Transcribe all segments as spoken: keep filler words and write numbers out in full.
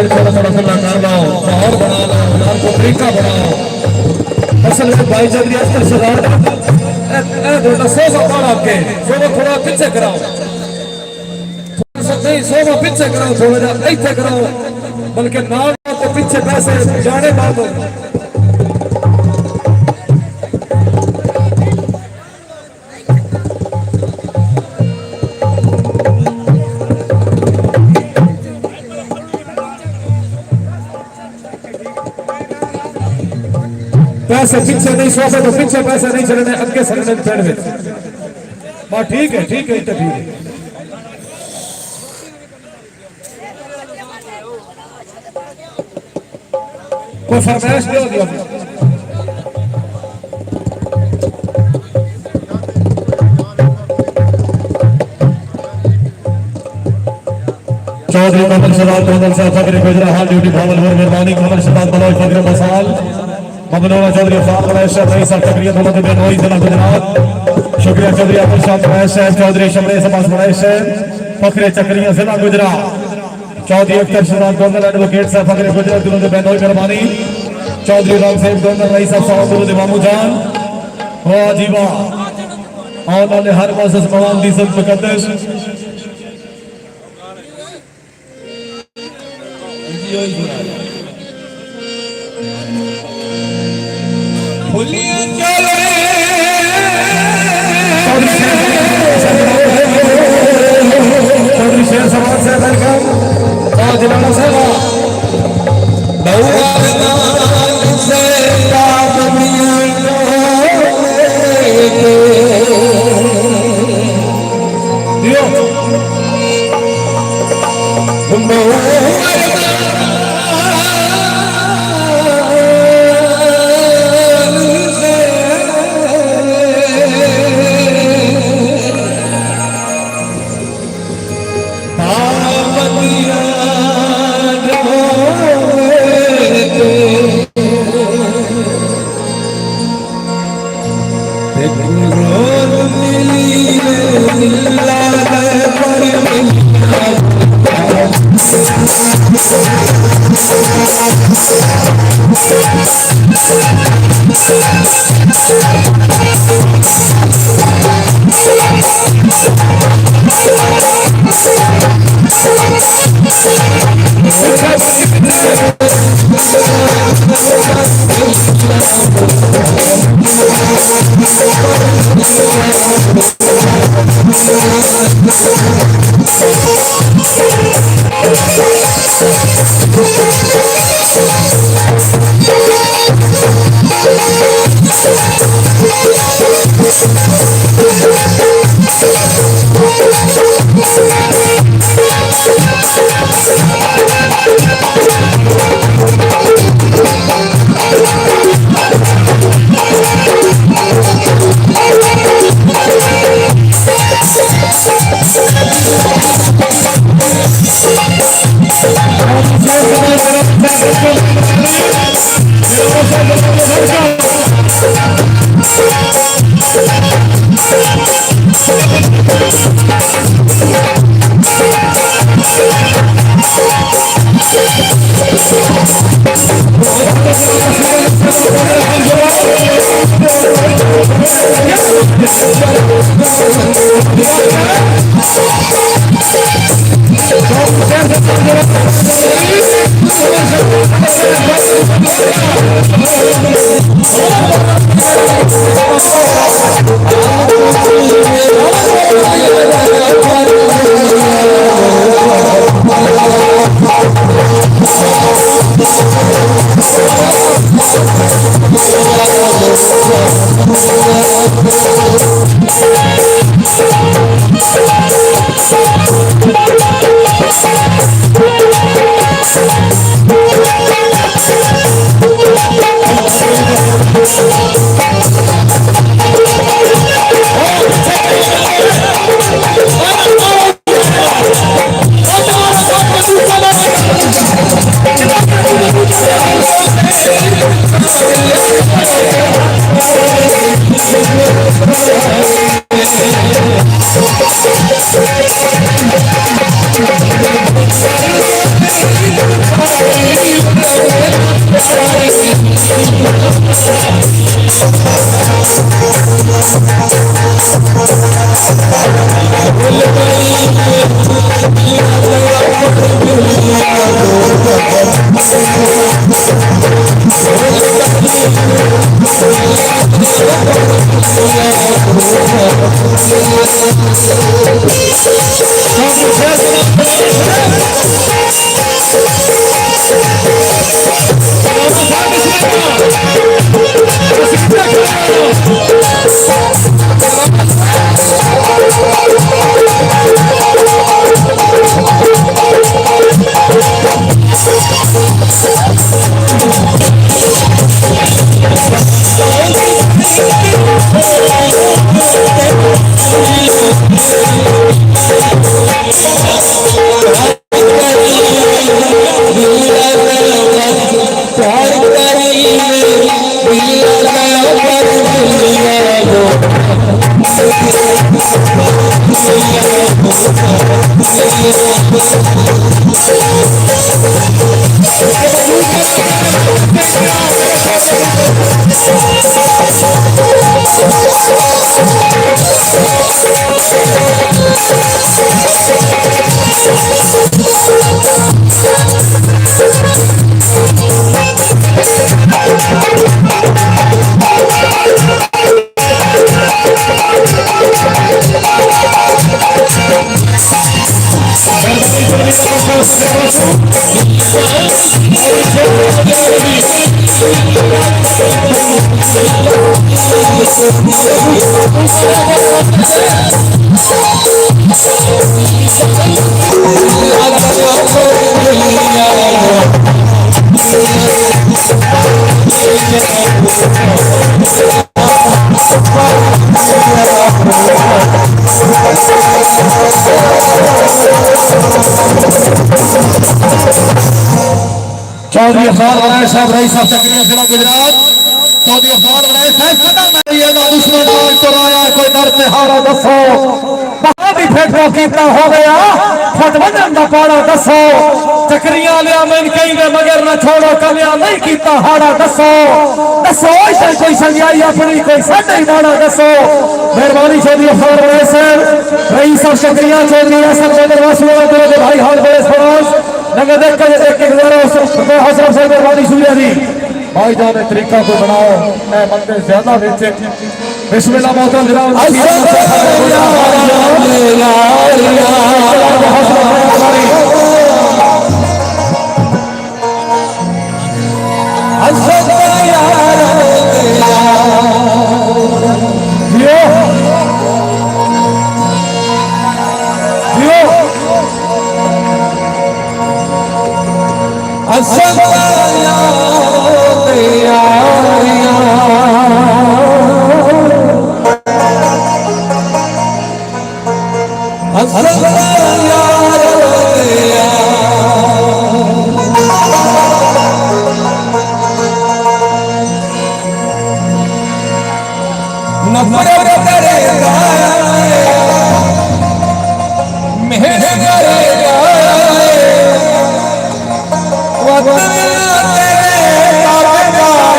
تھوڑا تھوڑا کھلا کر لو، ماحول بنا لو، یار کو طریقہ بناؤ۔ اصل میں بھائی جان دی اختر شہزاد، اے، اے بیٹا سوزا پڑھ آپ کے، سوزا تھوڑا پیچھے کراؤ۔ تھوڑا سا نہیں، سوزا پیچھے کراؤ، تھوڑا جا ایتھے کراؤ، بلکہ نال کو پیچھے پیسے جانے بات ہو۔ پیسے پچھے نہیں، سوبے تو پچھے پیسے نہیں چلنے، اگے سرنے پڑھ وچ۔ بس ٹھیک ہے، ٹھیک ہے، اتنے ٹھیک ہے۔ کوئی فرمائش ݙیو جی۔ چوہدری محمد شہزاد گوندل صاحب، فخر گجرا، ہال ڈیوٹی بھاول ہور، مہربانی۔ محمد شہزاد بلوچ، فخر مسال، ممنون۔ چوہدری افضال قریش صاحب، رئیس سب تقریباً محمد بن وحید، ضلع گجرات، شکریہ۔ چوہدری احمد شاہ قریش صاحب، چوہدری شمرے سماج بلوچ صاحب، فخر چکریاں، ضلع گجرات۔ چوہدری اختر شہزاد گوندل، ایڈووکیٹ صاحب، فخر گجرات، دلوں دے بہنوئی، مہربانی۔ چوہدری رام سیف گوندل، رئیس صاحب، صاحب، دلوں دے مامو جان۔ واہ جی واہ۔ آؤ نالے ہر معزز مہمان دی عزت مقدس۔ چوہدری افضال وڑائے صاحب، رئیس آف چکریہ ضلع گجرات۔ چوہدری افضال وڑائے صاحب، قدم ہے یہ نہ دشمن نال ٹرایا، کوئی ڈر تے ہارا دسو۔ بہا بھی پھیٹا کیتا ہو گیا، پھٹ ونجن دا پاڑا دسو۔ چکریاں لیا میں کہیں دے مگر نہ چھوڑو، کمیا نہیں کیتا ہارا دسو۔ دسو ایسا کوئی سنگیائی اپنی، کوئی ساڈے ہی ماڑا دسو۔ مہربانی چوہدری افضال وڑائے صاحب، رئیس آف چکریہ چوہدری احسن بدر واسو والا دے بھائی حال بڑے فراز۔ نگے دیکھ کے ایک ایک ذرا اس کو حوصلہ افزائی کروا دی سنیا دی۔ بھائی جان، اے طریقہ کوئی بناؤ، اے بندے زیادہ وچ۔ بسم اللہ، محترم جناب۔ جیو۔ جیو۔ اسد یار، یار، یار۔ اسد یار، یار۔ نفرت کرے گا، محنت کرے گا، وطن تیرے تابعدار۔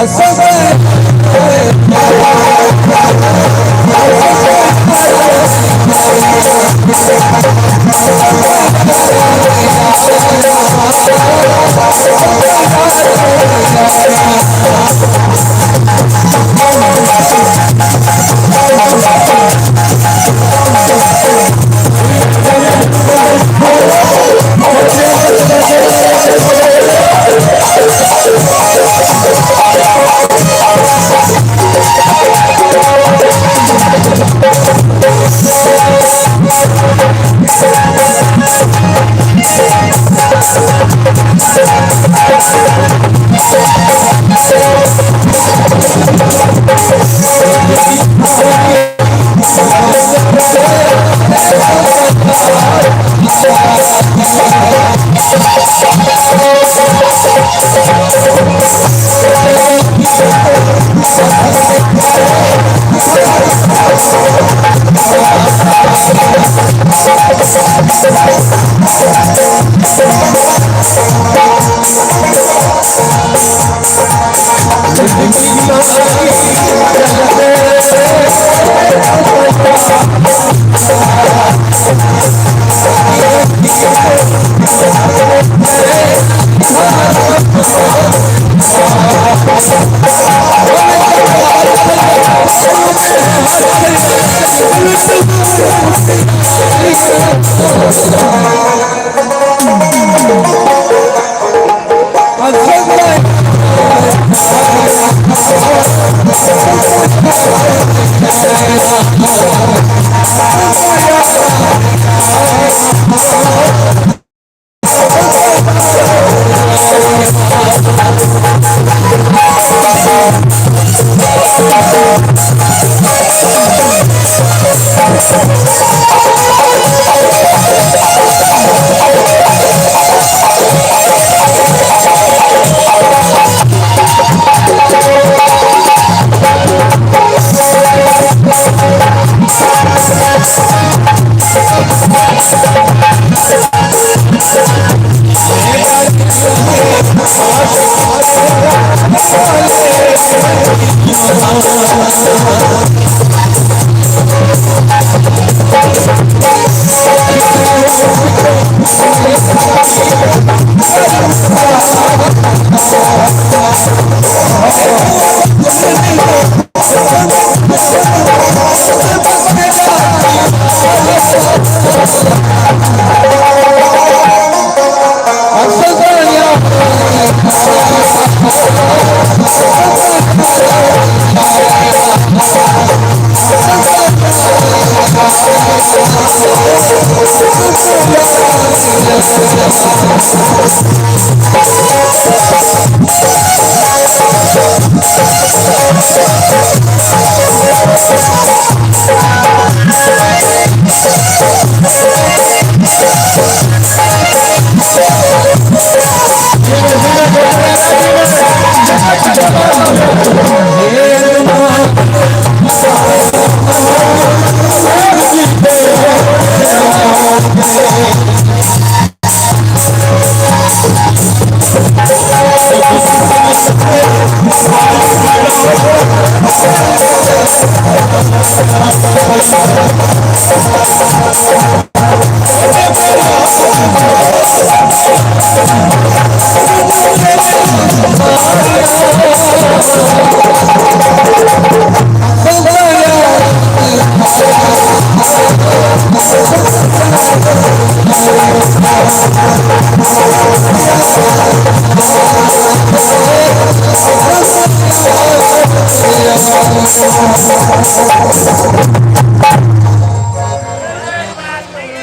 اسد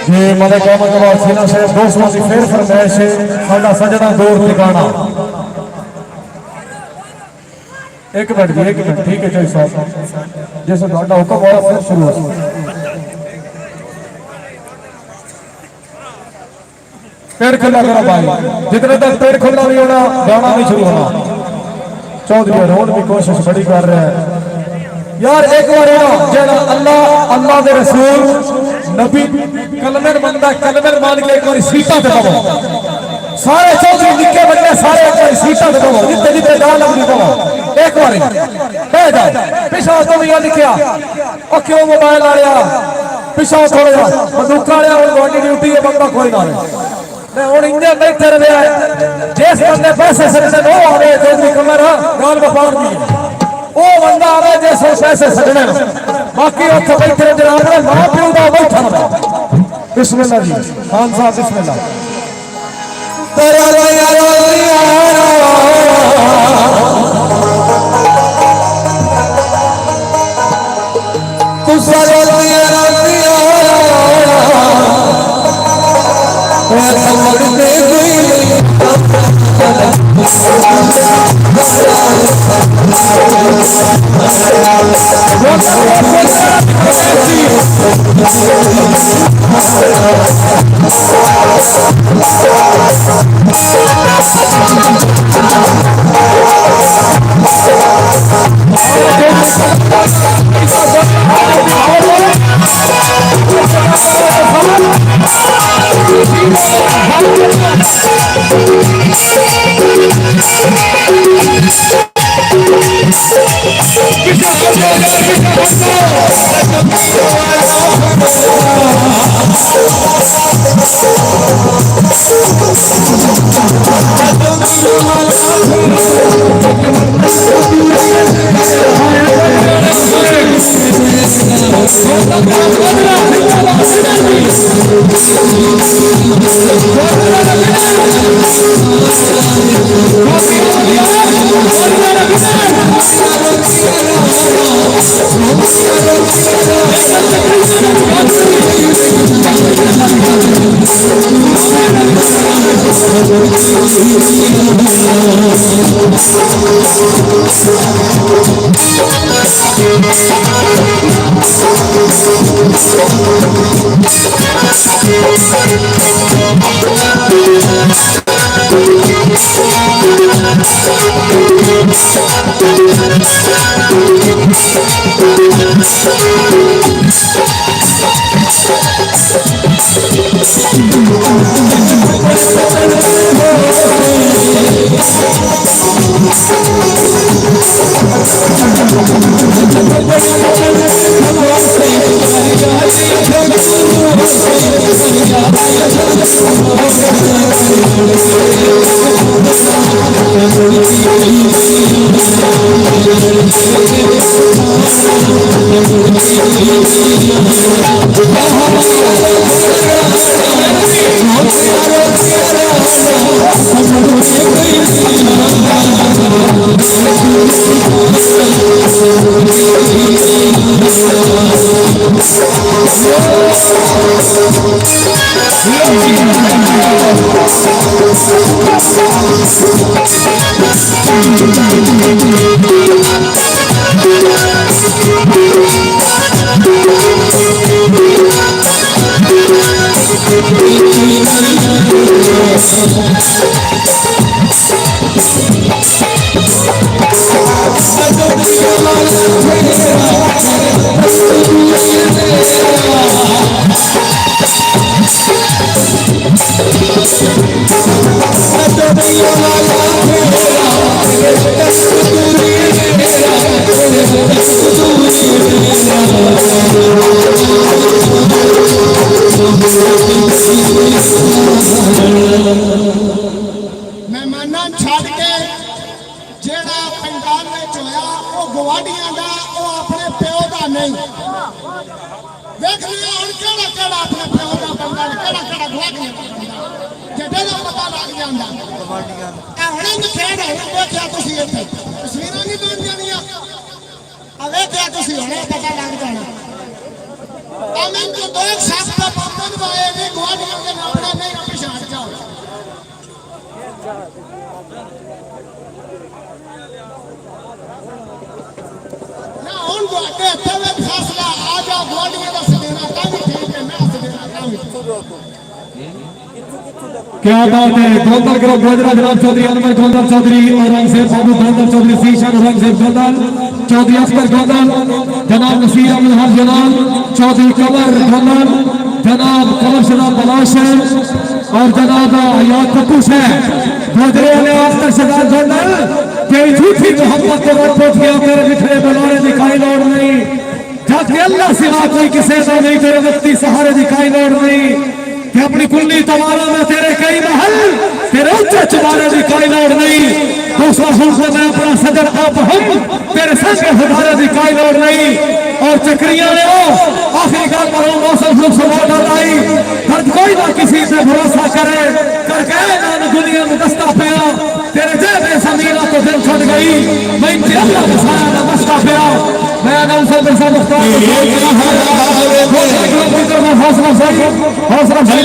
جی، ملک احمد آباد سینا صاحب، دوستوں دی پھر فرمائش ہے، ساڈا سجݨا دور ٹھکاݨا۔ ایک منٹ جی، ایک منٹ، ٹھیک ہے جی صاحب، جیسے تہاڈا حکم ہویا پھر شروع ہوسی۔ پیڑ کھلا کرو بھائی، جتنے تک پیڑ کھلا نہیں ہونا، گانا نہیں شروع ہونا۔ چودھری ہرون بھی کوشش بڑی کر رہا ہے۔ یار ایک بار نا جڑا اللہ، اللہ دے رسول، نبی کلمے نوں مندا ہے، کلمے نوں مان کے ایک بار سیٹاں تے بہو۔ سارے چودھری نکے بڑے سارے ایک بار سیٹاں تے بہو، جتنے جتنے جا لگدی بہو۔ ایک بار بہ جاؤ۔ پچھا تو بھی لکھیا، او کیوں موبائل آ رہا؟ پچھا تھوڑا جا بندوقاں آ رہا، ہن تہاڈی ڈیوٹی ہے، بندہ کوئی نہ آوے۔ میں ہن انجے بیٹھے رہے آئے۔ جس بندے پیسے سٹنے نو آوے، جو بھی کمر گال وپار دی ہے۔ او بندہ آوے جس کول پیسے سٹنے نو۔ باقی اتھے بیٹھے جناب نے ماں پیو دا بیٹھا رہے۔ بسم اللہ جی، خان صاحب بسم اللہ۔ تیرا تیرا تیرا۔ تساں روٹیاں روٹیاں، میں سمجھ تے کوئی نہیں۔ مہماناں چھڈ کے جیڑھا پنڈال وچ ہویا، او گواڈیاں دا، او اپݨے پیو دا نہیں۔ ویکھݨے ہݨ کیڑھا کیڑھا اپݨے پیو دا بندہ تے کیڑھا کیڑھا گواڈیاں دا بندہ، جݙے دا پتہ لڳ جاندا۔ آ ہݨ انج کھیݙ ہے، ویکھیا تسی اتھے تصویراں نہیں بݨ جانیاں۔ آ ویکھیا تسی، ہݨ پتہ لڳ جانا۔ آ مینکوں دو شخص دا بندہ وائے نہیں، گواڈیاں دے ناپڑے نہیں، پچھاݨ جاؤ۔ نہ ہݨ تہاݙے ہتھاں وچ فیصلہ، آ جا گواڈیاں دا سدینا تاں وی ٹھیک ہے، نہ سدینا تاں وی ٹھیک۔ کیا بات ہے۔ گوندل گروپ گوجرا، جناب چوہدری انور گوندل، چوہدری اورنگزیب بابو گوندل، چوہدری ذیشان اورنگزیب گوندل، چوہدری اختر گوندل، جناب نصیر احمد ہر جناب، چوہدری قمر گوندل، جناب قمر شہزاد بلاش ہے اور جناب حیات پپو ہے۔ گوجرے والے اختر شہزاد گوندل، تیری جھوٹی محبت تے رب پہنچ گیا، تیرے بکھرے بلارے دی کائی لوڑ نہیں۔ جا کے اللہ سوا کوئی کسے دا نہیں، تیرے وقتی سہارے دی کائی لوڑ نہیں۔ تے اپݨی کلی تواراں دا تیرے کئی محل، تیرے اچے چبارے دی کائی لوڑ نہیں۔ دوسرا ہݨ تے میں اپݨا سجݨ آپ ہم، تیرے سنگ ہزارے دی کائی لوڑ نہیں۔ اور چکریاں نے او آخری گل کرو، موسم ہݨ سوا ڈالائی، درد کوئی نہ کسی تے بھروسہ کرے، کر گئے نہ دنیا میں دستا پیا۔ تیرے جیب زمیناں توں دل چھٹ ڳئی، میں تے اللہ وسایا دا مسئلہ پیا۔ میں اناؤنسر مرزا مختار کوں فون کراں، حوصلہ افزائی، حوصلہ افزائی۔